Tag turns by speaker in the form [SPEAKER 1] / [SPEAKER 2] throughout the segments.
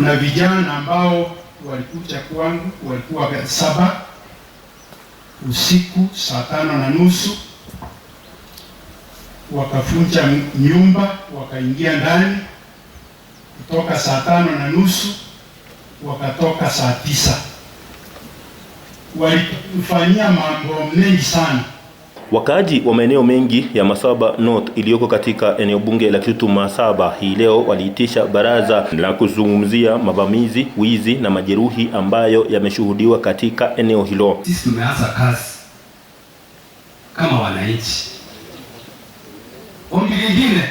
[SPEAKER 1] Kuna vijana ambao walikuja kwangu, walikuwa 7 usiku 5:30, wakavunja nyumba wakaingia ndani kutoka 5:30 wakatoka 9:00. Walifanyia mambo mengi sana.
[SPEAKER 2] Wakaaji wa maeneo mengi ya Masaba North iliyoko katika eneo bunge la Kitutu Masaba hii leo waliitisha baraza la kuzungumzia mavamizi, wizi na majeruhi ambayo yameshuhudiwa katika eneo hilo.
[SPEAKER 3] Sisi tumeanza kazi kama wananchi. Ombi lingine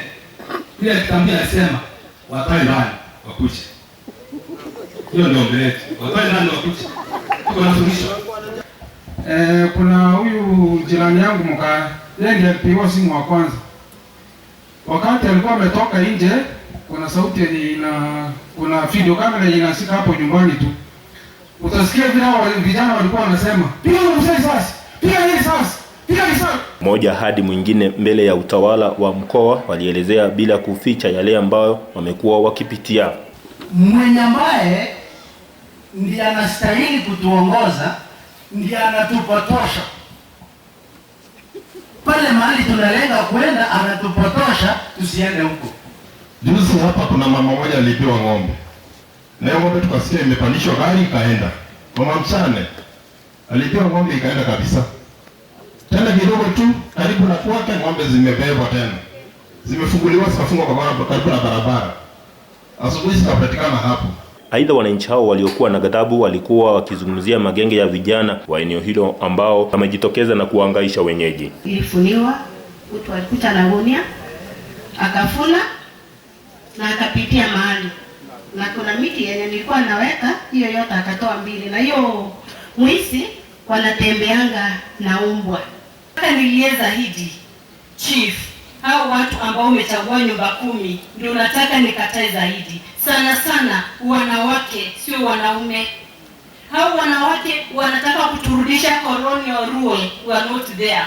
[SPEAKER 3] ile kitambia alisema watoe ndani wakuje. Hiyo ndio ombi letu. Watoe ndani wakuje. Tuko na suluhisho.
[SPEAKER 4] Kuna huyu jirani yangu mka, yeye ndiye alipigiwa simu wa kwanza. Wakati alikuwa ametoka nje, kuna sauti yenye ina, kuna video camera yenye inashika hapo nyumbani tu. Utasikia vile hao vijana walikuwa wanasema, piga mzee sasa, piga hii sasa, piga hii sasa.
[SPEAKER 2] Mmoja hadi mwingine mbele ya utawala wa mkoa walielezea bila kuficha yale ambayo wamekuwa wakipitia.
[SPEAKER 5] Mwenye ambaye ndiye anastahili kutuongoza ndiye anatupotosha. Pale mahali tunalenga kwenda anatupotosha tusiende huko.
[SPEAKER 6] Juzi hapa kuna mama mmoja aliibiwa ng'ombe. Na hiyo ng'ombe tukasikia imepandishwa gari ikaenda. Mama mchane aliibiwa ng'ombe ikaenda kabisa. Tena kidogo tu karibu na kwake ng'ombe zimebebwa tena. Zimefunguliwa zikafungwa kwa barabara, karibu na barabara. Asubuhi zikapatikana hapo.
[SPEAKER 2] Aidha, wananchi hao waliokuwa na ghadhabu walikuwa wakizungumzia magenge ya vijana wa eneo hilo ambao wamejitokeza na kuhangaisha wenyeji.
[SPEAKER 7] Ilifuniwa, mtu alikuta na gunia, akafuna na akapitia mahali. Na kuna miti yenye nilikuwa naweka, hiyo yote akatoa 2. Na hiyo mwizi wanatembeanga na umbwa.
[SPEAKER 8] Hata nilieza hidi chief, hao watu ambao umechagua nyumba 10 ndio nataka nikatae zaidi. Sana sana wanawake, sio wanaume. Hao wanawake wanataka kuturudisha colonial rule, we are not there.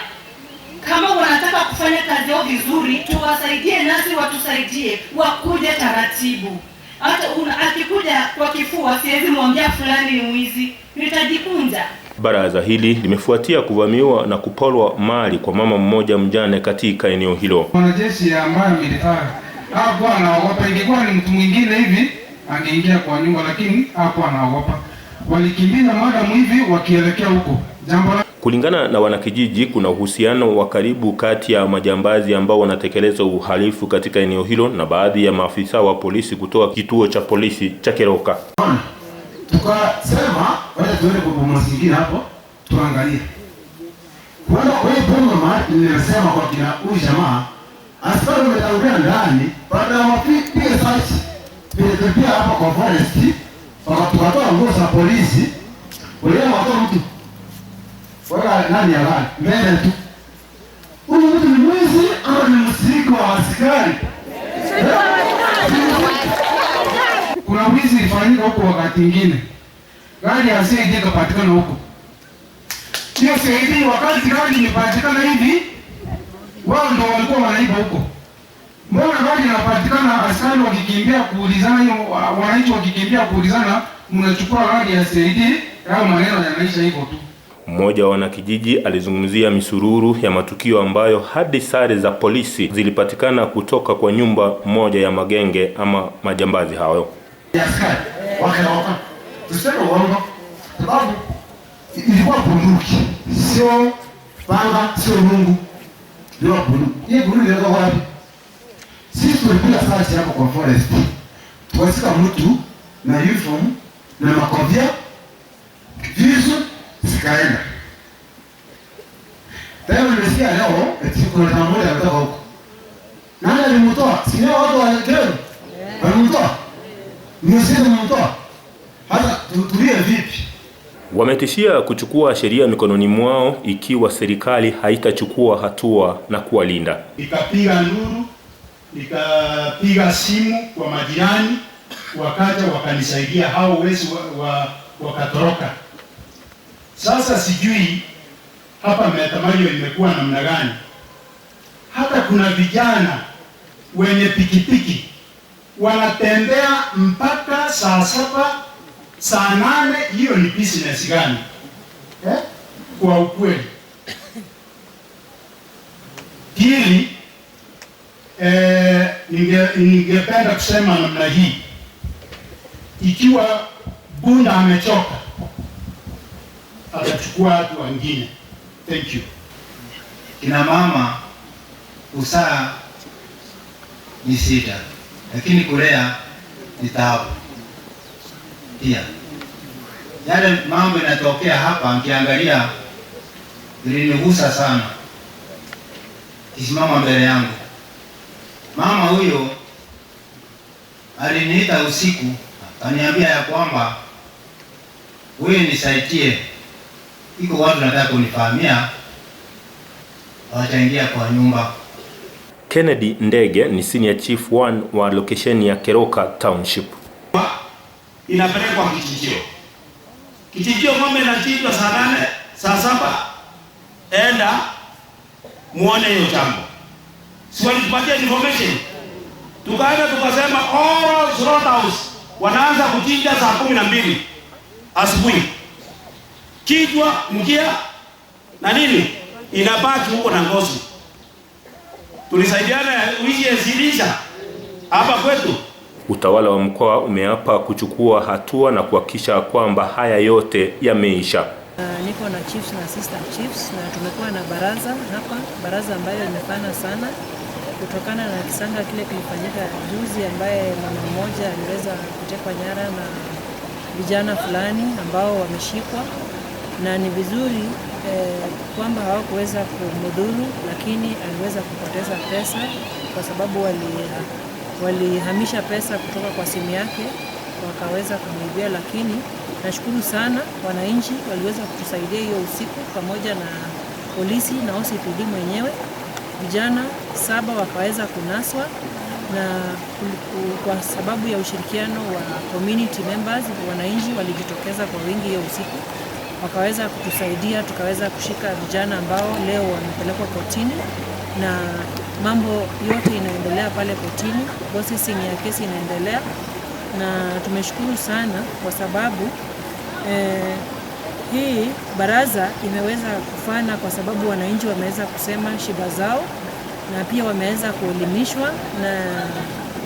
[SPEAKER 8] Kama wanataka kufanya kazi yao vizuri, tuwasaidie nasi watusaidie, wakuje taratibu. Hata akikuja kwa kifua siwezi mwambia fulani ni mwizi, nitajikunja.
[SPEAKER 2] Baraza hili limefuatia kuvamiwa na kuporwa mali kwa mama mmoja mjane katika eneo hilo.
[SPEAKER 4] Mwanajeshi ambaye militari hakuwa anaogopa. Ingekuwa ni mtu mwingine hivi angeingia kwa nyumba, lakini hakuwa anaogopa. Walikimbiza madam hivi wakielekea huko. Jambo la
[SPEAKER 2] Kulingana na wanakijiji, kuna uhusiano wa karibu kati ya majambazi ambao wanatekeleza uhalifu katika eneo hilo na baadhi ya maafisa wa polisi kutoka kituo cha polisi cha Keroka.
[SPEAKER 9] Tukasema wacha tuende kwa boma zingine hapo tuangalie. Kwenda kwa hiyo boma nimesema kwa kina huyu jamaa askari wametangulia ndani, baada ya mapiga search pia hapa kwa forest wakatoa nguo za polisi, wale watoa mtu wala nani ya gari mbele tu. Huyu mtu ni mwizi ama ni msiriko wa askari?
[SPEAKER 4] Kuna wizi ilifanyika huko wakati mwingine. Gari ya CID ikapatikana huko. Hiyo CID wakati gari ilipatikana hivi, wao ndio walikuwa wanaiba huko. Mbona gari inapatikana askari wakikimbia kuulizana, hiyo wananchi wakikimbia kuulizana, mnachukua gari ya CID, hayo maneno yanaisha hivyo tu.
[SPEAKER 2] Mmoja wa wanakijiji alizungumzia misururu ya matukio ambayo hadi sare za polisi zilipatikana kutoka kwa nyumba moja ya magenge ama majambazi hayo.
[SPEAKER 9] Askari wakaoka. Tuseme uongo sababu ilikuwa bunduki, sio panga, sio rungu. Ilikuwa bunduki. Hii bunduki ilikuwa wapi? Sisi tulipiga search hapo kwa forest. Tukasika mtu na uniform na makofia, visu zikaenda. Tena nimesikia leo eti kuna jamaa mmoja ametoka huko. Nani alimtoa? Si leo watu wa Kero? Walimtoa? Ndio sisi tumemtoa. Hata tulie vipi?
[SPEAKER 2] Wametishia kuchukua sheria mikononi mwao ikiwa serikali haitachukua hatua na kuwalinda.
[SPEAKER 1] Nikapiga nduru, nikapiga simu kwa majirani, wakaja wakanisaidia, hao wezi wakatoroka. Sasa sijui hapa Metamayo imekuwa namna gani. Hata kuna vijana wenye pikipiki Wanatembea mpaka saa 7, saa 8. Hiyo ni business gani? Kwa ukweli. Pili, ningependa kusema namna hii. Ikiwa Bunda amechoka, atachukua watu wengine. Thank you.
[SPEAKER 10] Kina mama usaa ni sita, lakini kulea ni taabu pia. Yale mambo yanatokea hapa, nikiangalia ilinigusa sana. Kisimama mbele yangu, mama huyo aliniita usiku, akaniambia ya kwamba wewe nisaidie, iko watu nataka kunifahamia, wataingia kwa nyumba.
[SPEAKER 2] Kennedy Ndege ni senior chief 1 wa location ya Keroka Township.
[SPEAKER 11] Inapelekwa kichinjio. Kichinjio ng'ombe inachinjwa saa 8, saa 7. Enda muone hiyo jambo. Si walitupatia information. Tukaenda tukasema all slaughterhouse wanaanza kuchinja saa 12 asubuhi. Kichwa, mkia na nini inabaki huko na ngozi. Tulisaidiana wiki zilisha hapa kwetu.
[SPEAKER 2] Utawala wa mkoa umeapa kuchukua hatua na kuhakikisha kwamba haya yote yameisha.
[SPEAKER 12] Niko na chiefs na assistant chiefs na tumekuwa na baraza hapa, baraza ambayo imefana sana kutokana na kisanga kile kilifanyika juzi, ambaye mama mmoja aliweza kutekwa nyara na vijana fulani ambao wameshikwa, na ni vizuri kwamba hawakuweza kumdhuru, lakini aliweza kupoteza pesa kwa sababu walihamisha pesa kutoka kwa simu yake wakaweza kumuibia. Lakini nashukuru sana wananchi waliweza kutusaidia hiyo usiku pamoja na polisi na OCPD mwenyewe. Vijana 7 wakaweza kunaswa, na kwa sababu ya ushirikiano wa community members, wananchi walijitokeza kwa wingi hiyo usiku wakaweza kutusaidia, tukaweza kushika vijana ambao leo wamepelekwa kotini, na mambo yote inaendelea pale kotini, processing ya kesi inaendelea. Na tumeshukuru sana kwa sababu hii baraza imeweza kufana kwa sababu wananchi wameweza kusema shida zao, na pia wameweza kuelimishwa na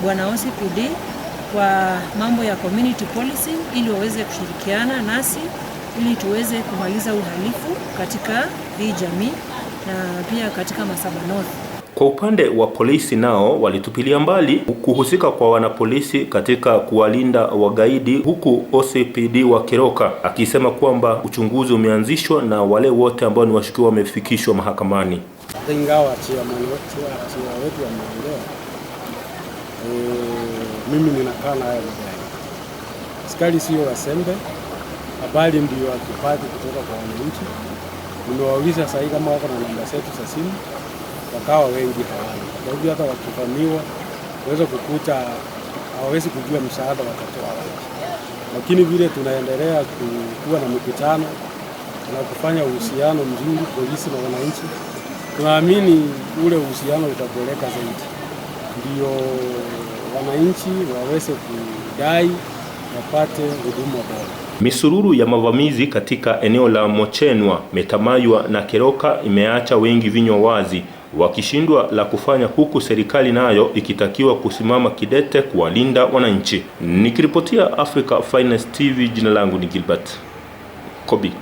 [SPEAKER 12] Bwana OCPD kwa mambo ya community policing, ili waweze kushirikiana nasi ili tuweze kumaliza uhalifu katika hii jamii na pia katika Masaba North.
[SPEAKER 2] Kwa upande wa polisi nao walitupilia mbali kuhusika kwa wanapolisi katika kuwalinda wagaidi, huku OCPD wa Keroka akisema kwamba uchunguzi umeanzishwa na wale wote ambao ni washukiwa wamefikishwa mahakamani.
[SPEAKER 13] Ingawa chairman wetu ameongea, mimi ninakaa na haya madai. Askari sio wasembe, habari ndio hatupati kutoka kwa wananchi. Nimewauliza sasa kama wako na namba zetu za simu, wakawa wengi hawana. Kwa hivyo hata wakivamiwa waweza kukuta hawawezi kujua msaada watatoa wapi. Lakini vile tunaendelea kuwa na mikutano na kufanya uhusiano mzuri polisi na wananchi, tunaamini ule uhusiano utaboreka zaidi, ndio wananchi waweze kudai wapate huduma bora.
[SPEAKER 2] Misururu ya mavamizi katika eneo la Mochenwa, Metamaywa na Keroka imeacha wengi vinywa wazi wakishindwa la kufanya, huku serikali nayo ikitakiwa kusimama kidete kuwalinda wananchi. Nikiripotia Africa Finest TV, jina langu ni Gilbert Kobi.